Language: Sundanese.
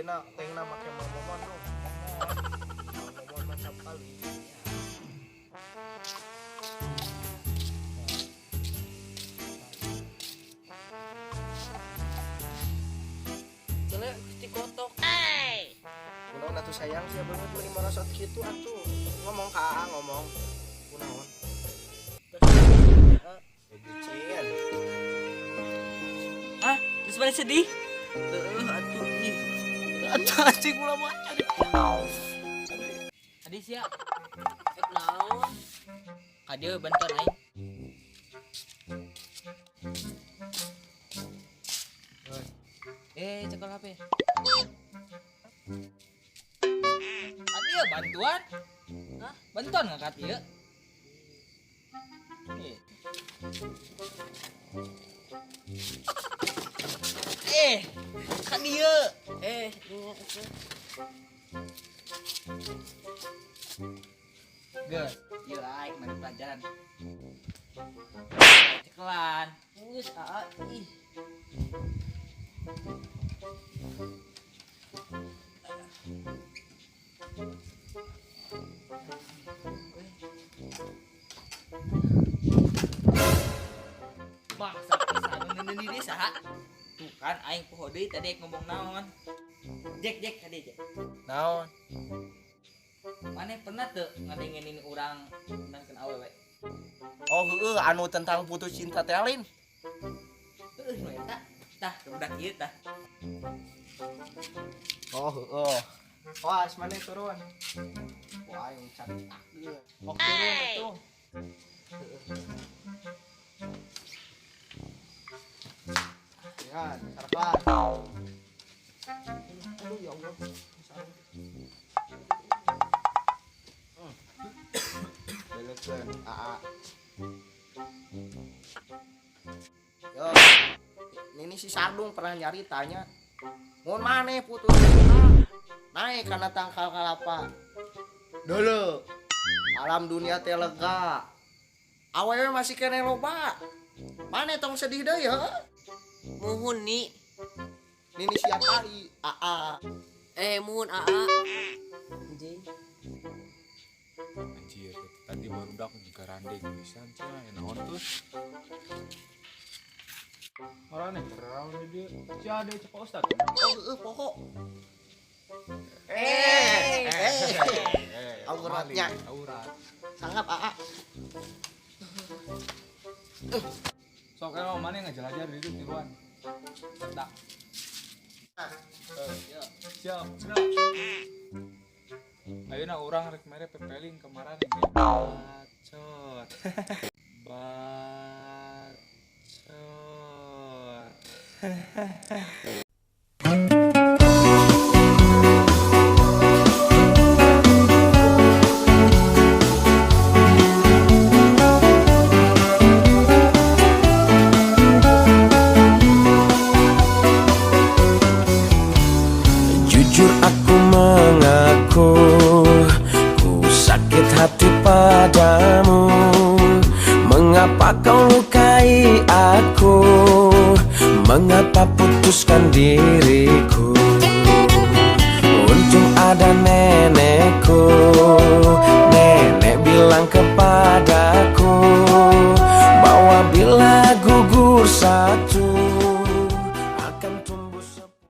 Ayeuna tengna make Mang Momon dong. Mang Momon macam kali. Soalnya gusti kotok. Kunaon atuh sayang sia banget meuni marosot kitu atuh. Ngomong ka Aa ngomong. Kunaon? Bucin. Ah, terus mana sedih? Heeh, atuh ih. Atuh anjing ulah maca. Tadi sia. Ek naon? Ka dieu bantuan aing. Eh, cekel HP. Ka dieu bantuan? Hah? Bantuan nggak ka dieu? Eh. Eh, ka dieu. Eh, geus, ieu aing mari pelajaran. Cekelan. Geus, aa, ih. Bangsa pisan nu neundeun di desa. Tuh kan aing poho deui tadi ngomong naon. Jek jek tadi jek. Naon? Maneh pernah teu ngadengenin urang nangkeun awewe? Oh heueuh anu tentang putus cinta teh lain. Heueuh nu eta. Tah, budak ieu tah. Oh heueuh. Wah, maneh turun. Wah, aing cari takdir. Sok turun atuh. Ya, sarapan. Aduh, ya Allah. Belekeun, Aa. Yo. Ini si Sardung pernah nyari tanya. Mun maneh putus cinta, naik kana tangkal kalapa. Dulu. Alam dunia teh lega. Awewe masih kene loba. Maneh tong sedih deui heuh. Muhun nih. Nini siapa i? Aa. Eh, muhun aa. Anjing. Anjir, tadi baru dak juga randeng pisan cenah ya naon tuh. Orang nih raun di dieu. Sia ada cek Pak Ustad. Oh, heueuh poho. Eh, eh. Auratnya. Aurat. Sangap Aa. Sok emang mana ngajelajar di dieu tiluan. Tak. Siap, gerak. Ayeuna urang rek mere pepeling kemarin ini. Bacot. Bacot. Jujur aku mengaku, ku sakit hati padamu. Mengapa kau lukai aku? Mengapa putuskan diriku? Untung ada nenekku.